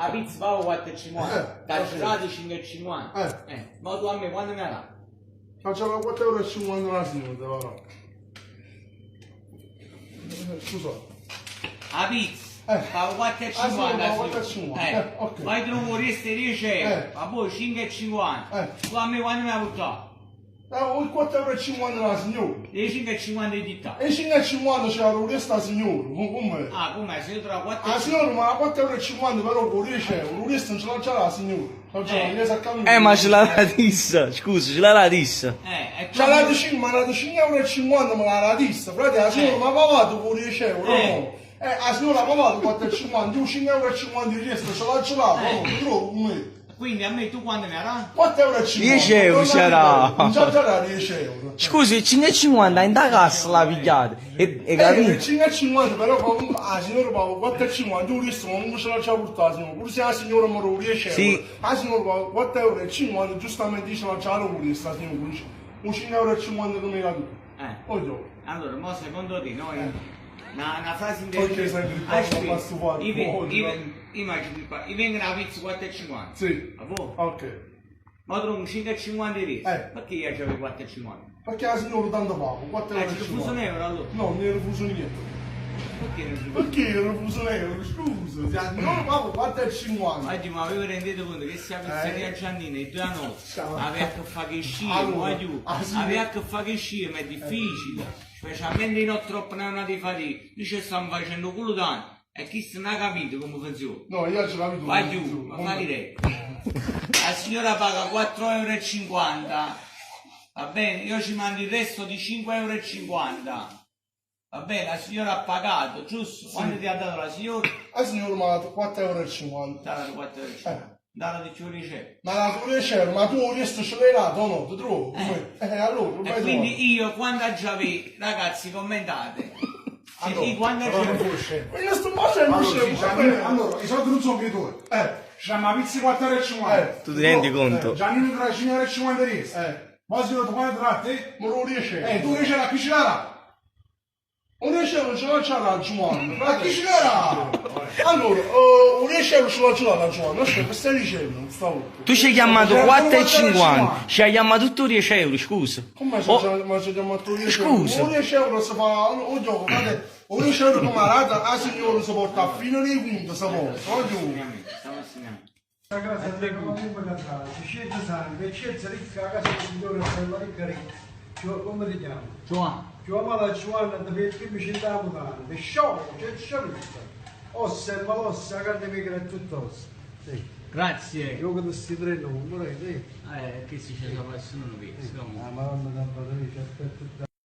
'A pizza pago 4,50, t'aggio ok. dato 5,50. Mo tu a me quanto me 'a dà? Faccio la 4,50 euro la signora, te va. Scusa. 'A pizza pago 4,50 Ah, sì, 'a pago signora. 4,50, ok. Ma io trovo 'o riesto 'e 10 euro, ma poi 5,50. Tu a me quanto me 'a purtà? Ah, 4,50 euro la signora. 5,50 di ditta. E 5,50 c'era il resto la signora, com'è? Ah, com'è? Se io trovo 4 La signora ma 4,50 euro però con 10 euro, il resto non ce l'ha già la signora. Ce l'ha già, la Eh, ma ce l'ha la dissa, scusa, ce l'ha la dissa. E tu Ce l'ha di 5, ma la di 5,50 euro me l'ha dissa, frate, la signora mi ha pagato con 10 euro, no? La signora ha pagato 4,50, io 5,50 euro il resto ce l'ha già, no? Ti trovo come? Quindi a me tu quando me la dà? 4,50 euro. 10 euro c'era. Non c'è già 10 euro. Scusi, 5,50 in da cassa l'ha pigliata. E capito? 5,50 però comunque la signora paga 4,50, io resto comunque ce l'ha già portata la signora, pure se la signora mi dà 10 euro. Sì. La signora paga 4,50 euro, giustamente ce l'ha già la questa signora, un 5,50 euro che mi dà tu. Voglio. Allora, mo secondo te noi una frase Ok, sei grippato, Aspetta, ma stufato. io immagino qua, io vengo una pizza 4,50. Sì. A voi? Ok. Ma trovo un 5,50 di resto. Perché io avevo 4,50? Perché la signora tanto paga, 4,50 Eh, euro. ci rifuso un euro allora? No, non ne rifuso niente. Perché non rifuso? Perché io rifuso un euro? Scusa, se la signora paga 4,50. Oggi mi avevo rendito conto che sia pizzeria Giannina e due notte Ciao. aveva a che fare che scia, Allora, voglio, ah, sì. aveva a che fare che scia, ma è difficile. Specialmente in troppo non di fatica. Noi ci stiamo facendo culo tanto e chi se non ha capito come funziona. No, io ci capito. Vai giù, ma fa diretto. La signora paga 4,50 euro. Va bene, io ci mando il resto di 5,50 euro. Va bene, la signora ha pagato, giusto? Quando ti ha dato la signora? La signora mi ha dato 4,50 euro. Ti ha dato 4,50 euro. Dato di più 10 Ma la tu 10 euro, ma tu il resto ce l'hai dato o no? Ti trovo? Allora, E vai quindi io quando già vi, ragazzi, commentate. Se Allora, io quando Però non già fu scemo. Io sto facendo Allora, scemo, sì, va Giannino, bene. allora, i soldi non sono che tuoi. C'è una pizza 4,50 euro. Tu ti rendi conto? Giannino tra 5,50 euro. Ma signora, tu quando tratti? Ma lo 10 euro. Tu 10 euro a chi ce l'ha? Un 10 euro ce l'ha già la Giovanna. Ma chi ce l'ha? Allora, un 10 euro ce l'ha già la Giovanna. Aspetta, stai dicendo, stavolta. Tu ci hai chiamato C'era 4,50, ci hai chiamato tutto 10 euro, scusa. Come Oh, se ma ci chiamato 10 euro? Scusa. Un 10 euro si fa un gioco, guardate, un 10 euro come la rata, la signora si porta a fine dei conti, si porta, voglio. Stiamo insegnando. La casa è comunque da c'è sangue, c'è ricca, la casa del signore è bella ricca ricca. Come ti chiami? Giovanni. Giovanni la Giovanna, dove il primo ci andiamo tanto, sciocco, c'è sciocco. Ossa e malossa, la carne migra è tutta ossa. Sì. Grazie. Io che sti tre non vorrei, sì. Che si c'è la passione, non vedo. La madonna da batteria, ci aspetta.